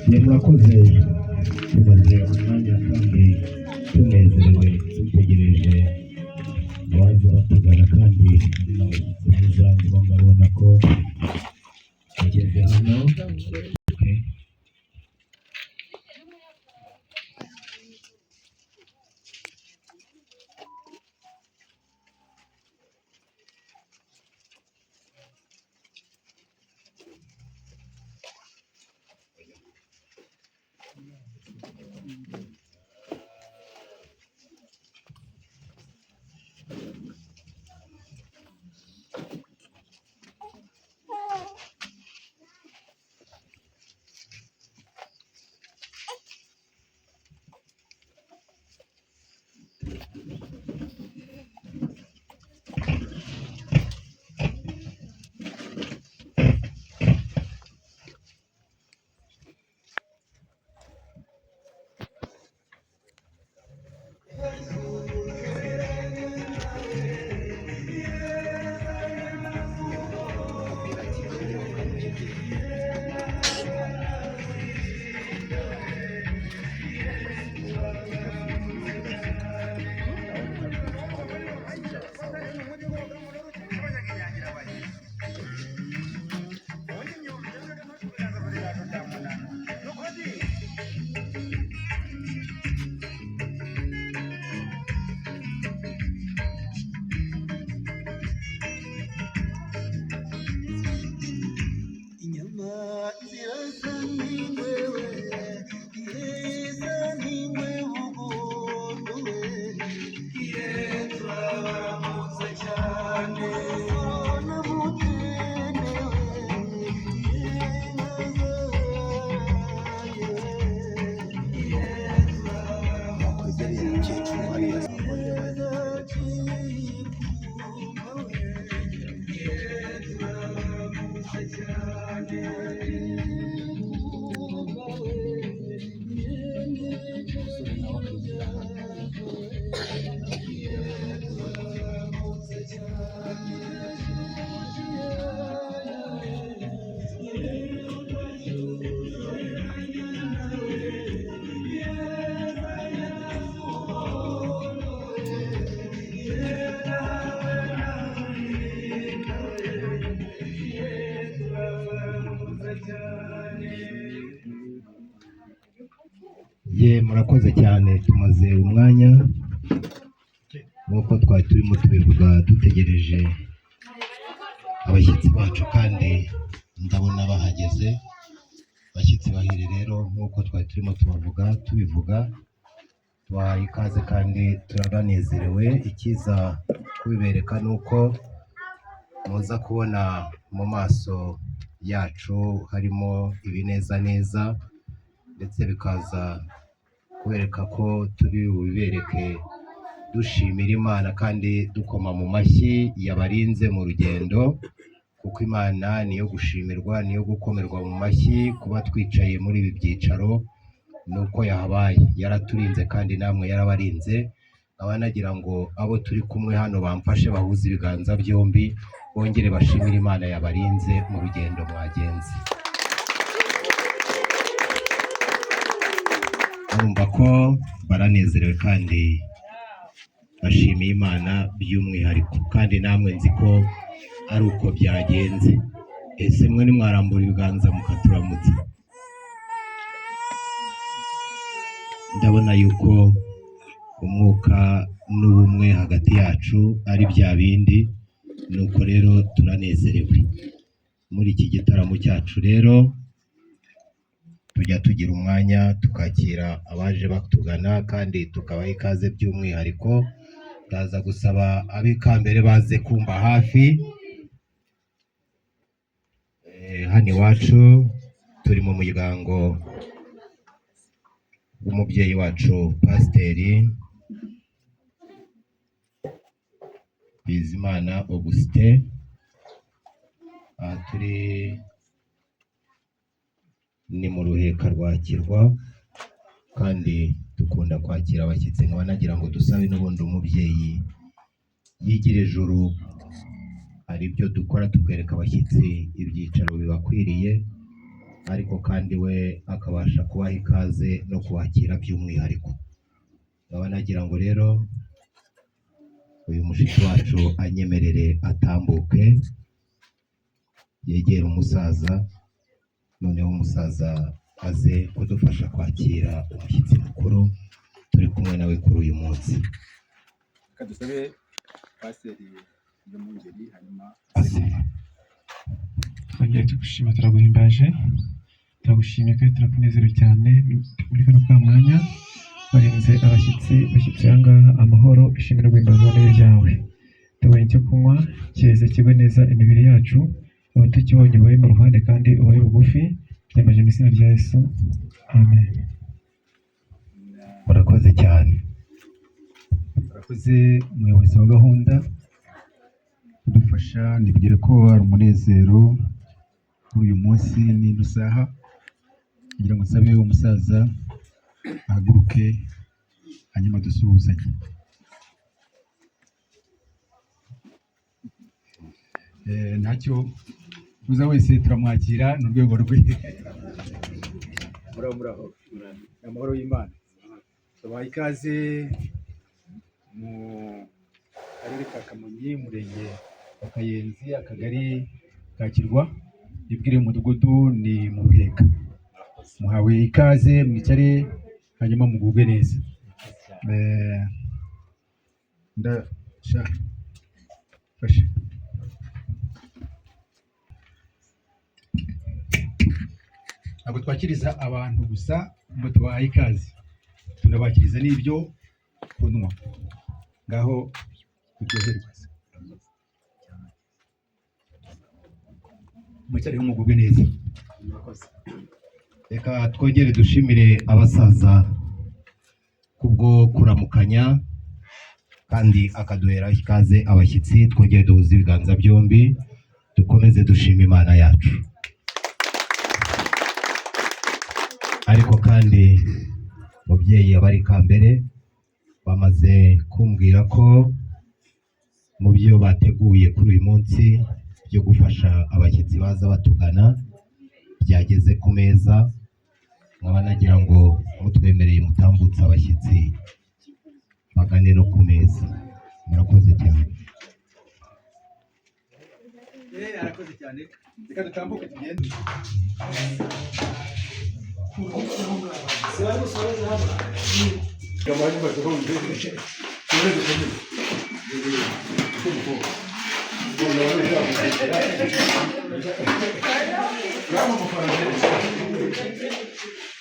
Ni murakoze, tumaze umwanya kandi tunezerewe, dutegereje abaza batugana, kandi hari n'abashyitsi beza ndimo ndabona ko bageze hano. Okay. Inyama zirasa n'ingwewe, iheza n'ingwe bugondo we. Iye turabaramutsa cyane. Soro mutene we, iye Wakwegereye umukecuru hariya. Umusore nawe akigira hano. Ye, murakoze cyane. Tumaze umwanya, nk'uko twari turimo tubivuga, dutegereje abashyitsi bacu, kandi ndabona bahageze. Abashyitsi bahire rero, nk'uko twari turimo tubavuga, tubivuga, tubahaye ikaze kandi turabanezerewe. Ikiza kubibereka ni uko muza kubona mu maso yacu harimo ibinezaneza, ndetse bikaza kubereka ko turi bubibereke dushimira Imana kandi dukoma mu mashyi yabarinze mu rugendo. Kuko Imana niyo gushimirwa, niyo gukomerwa mu mashyi. Kuba twicaye muri ibi byicaro ni uko yahabaye, yaraturinze kandi namwe yarabarinze. Nkaba nagira ngo abo turi kumwe hano bamfashe bahuze ibiganza byombi, bongere bashimire Imana yabarinze mu rugendo mwagenze. Urumva ko baranezerewe kandi bashimiye Imana by'umwihariko, kandi namwe nzi ko ari uko byagenze. Ese mwe nimwarambura ibiganza mukaturamutsa? Ndabona yuko umwuka n'ubumwe hagati yacu ari bya bindi, nuko rero turanezerewe muri iki gitaramo cyacu. Rero tujya tugira umwanya tukakira abaje batugana kandi tukabaha ikaze by'umwihariko. Ndaza gusaba ab'ikambere baze kumva hafi. Hano iwacu turi mu muryango w'umubyeyi wacu Pasiteri Bizimana Augustin. Aha turi ni mu Ruheka rwa Kirwa, kandi dukunda kwakira abashyitsi. Nkaba nagira ngo dusabe n'ubundi umubyeyi yigira ijuru, hari ibyo dukora tukereka abashyitsi ibyicaro bibakwiriye, ariko kandi we akabasha kubaha ikaze no kubakira by'umwihariko. Nkaba nagira ngo rero uyu mushiki wacu anyemerere atambuke yegere umusaza, noneho umusaza aze kudufasha kwakira umushyitsi mukuru turi kumwe nawe kuri uyu munsi. Reka dusabe Pasiteri Niyomwungeri hanyuma Twongeye tugushima, turaguhimbaje, turagushimiye kandi turakunezerewe cyane muri kano ka mwanya warinze abashyitsi bashyitsi aha ngaha amahoro. Ishimwe guhimbazwa n'ibyawe. Tubonye icyo kunywa cyeze kigwe neza imibiri yacu, abatakibonye ubahe mu ruhande kandi ubahe bugufi. Byambaje mu izina rya Yesu, amen. Murakoze cyane. Murakoze umuyobozi wa gahunda kudufasha. Nibwire ko ari umunezero kuri uyu munsi n'ino saha, kugira ngo nsabe umusaza ahaguruke hanyuma dusuhuzanye. Ntacyo uza wese turamwakira, ni urwego rwe. Muraho, muraho, ni amahoro y'Imana. Tubaha ikaze mu karere ka Kamonyi, umurenge wa Kayenzi, akagari ka Kirwa, ibwire umudugudu ni mu Ruheka. Muhawe ikaze, mwicare hanyuma mugubwe neza. Ndashaka fashe ntabwo twakiriza abantu gusa ngo tubahaye ikaze, tunabakiriza n'ibyo kunywa. Ngaho turyoherwe, mwicare mugubwe neza. Reka twongere dushimire abasaza kubwo kuramukanya kandi akaduhera ikaze abashyitsi. Twongere duhuze ibiganza byombi dukomeze dushima Imana yacu. Ariko kandi mubyeyi abari kambere bamaze kumbwira ko mu byo bateguye kuri uyu munsi byo gufasha abashyitsi baza batugana byageze ku meza. Nkaba nagira ngo mutwemereye mutambutse abashyitsi bagane no ku meza. Murakoze cyane. Arakoze cyane, reka dutambuke tugende.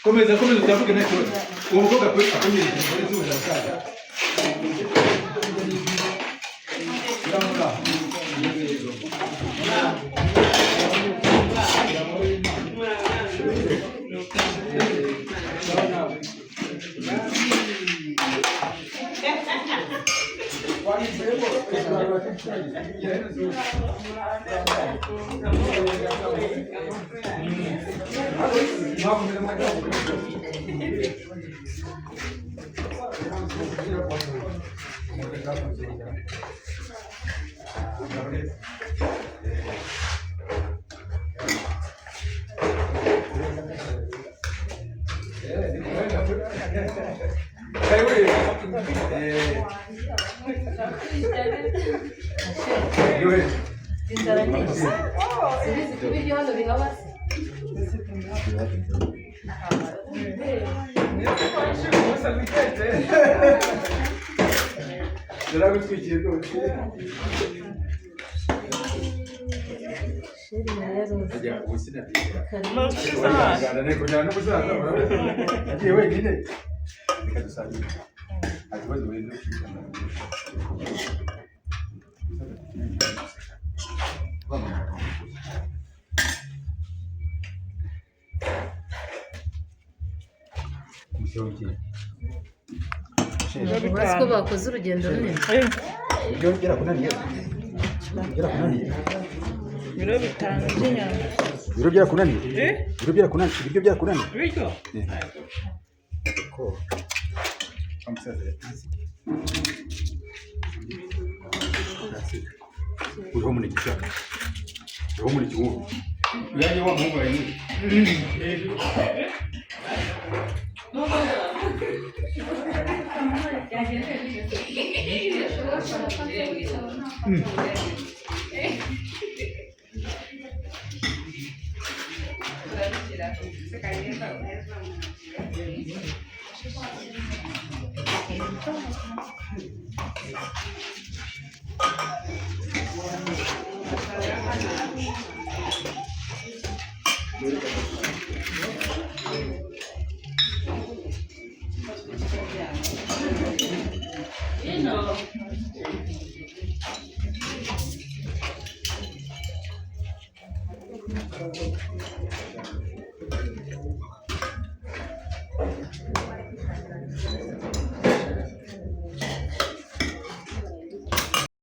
Komeza, komeza utambuke nta kibazo. Uwo mukobwa akomereje umugore zuba musaza. Inzara nyinshi. Subiza ko ibiryo hano bihaba se. Naragutwikiye rwose. Sheri na yaruzi. Ajya ubu sinabyigira. Karibu. Wihangana ariko njyana n'umusaza urabona agiye wenyine. Reka dusangire. Nta kibazo wenyine ukizana. Umusore w'ikihe? Uretse ko bakoze urugendo runini. Ibyo byarakunaniye? Byarakunaniye? Ibiro 5 by'inyama. Ibiro byarakunaniye? Eh? Ibiro byarakunaniye? Ibiryo byarakunaniye? Ibiryo? Ko umusaza yatanze. Uriho umuneke ushaka. Uriho umuneke wumye. Uyange wa muhungu wawe ni.